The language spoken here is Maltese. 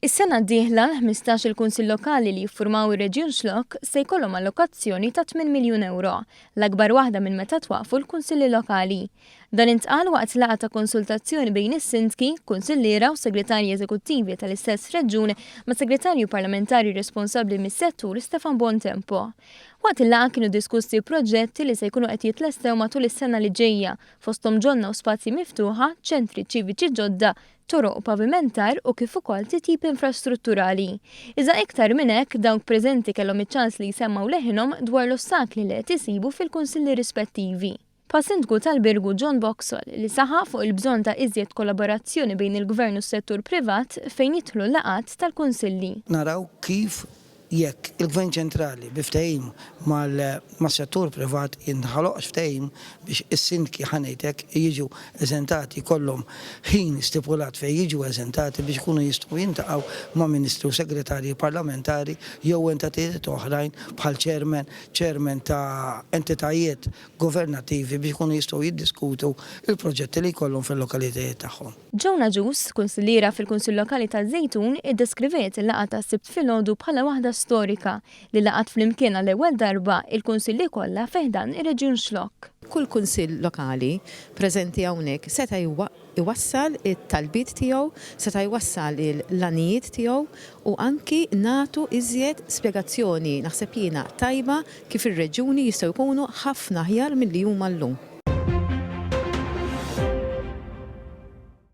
Is-sena d-dieħla l-15-il Kunsill Lokali li jiffurmaw ir-Reġjun Xlokk se jkollhom allokazzjoni ta' 8 miljun ewro, l-akbar waħda minn meta twaqqfu l-Kunsilli Lokali. Dan intqal waqt laqgħa ta' konsultazzjoni bejn is-Sindki, Kunsilliera u Segretarji Eżekuttivi tal-istess Reġjun mas-Segretarju Parlamentari responsabbli mis-settur Stefan Buontempo. Waqt il-laqgħa kienu diskussi proġetti li se jkunu qed jitlestew matul is-sena li ġejja, fosthom ġonna u spazji miftuħa, ċentri ċiviċi ġodda, toroq u pavimentar u kif ukoll titjib infrastrutturali. Iżda iktar minn hekk, dawk preżenti kellhom iċ-ċans li jsemmgħu leħinhom dwar l-ostakli li qed isibu fil-kunsilli rispettivi. Bħas-Sindku tal-Birgu John Boxall li saħaq fuq il-bżonn ta' iżjed kollaborazzjoni bejn il-Gvern u s-settur privat fejn jidħlu l-laqgħat tal-kunsilli. Naraw kif jekk il-Gvern ċentrali bi ftehim mas-settur privat jinħaloqx ftehim biex is-sindki, ħa ngħid hekk, jiġu eżentati, jkollhom ħin stipulat fejn jiġu eżentati biex ikunu jistgħu jintaqgħu ma' ministri u segretarji parlamentari jew entitajiet oħrajn bħal chairman, chairman ta' entitajiet governattivi biex ikunu jistgħu jiddiskutu l-proġetti li jkollhom fil-lokalitajiet tagħhom. Joan Agius, kunsilliera fil-Kunsill Lokali taż-Żejtun, iddeskriviet il-laqgħa tas-Sibt filgħodu bħala waħda storika li laqgħat flimkien għall-ewwel darba il-kunsilli kollha fi ħdan ir-Reġjun Xlokk. Kull kunsill lokali preżenti hawnhekk seta' jwassal it-talbiet tiegħu, seta' jwassal l-għanijiet tiegħu u anki nagħtu iżjed spjegazzjoni, naħseb jiena, tajba kif ir-reġjuni jistgħu jkunu ħafna aħjar milli huma llum.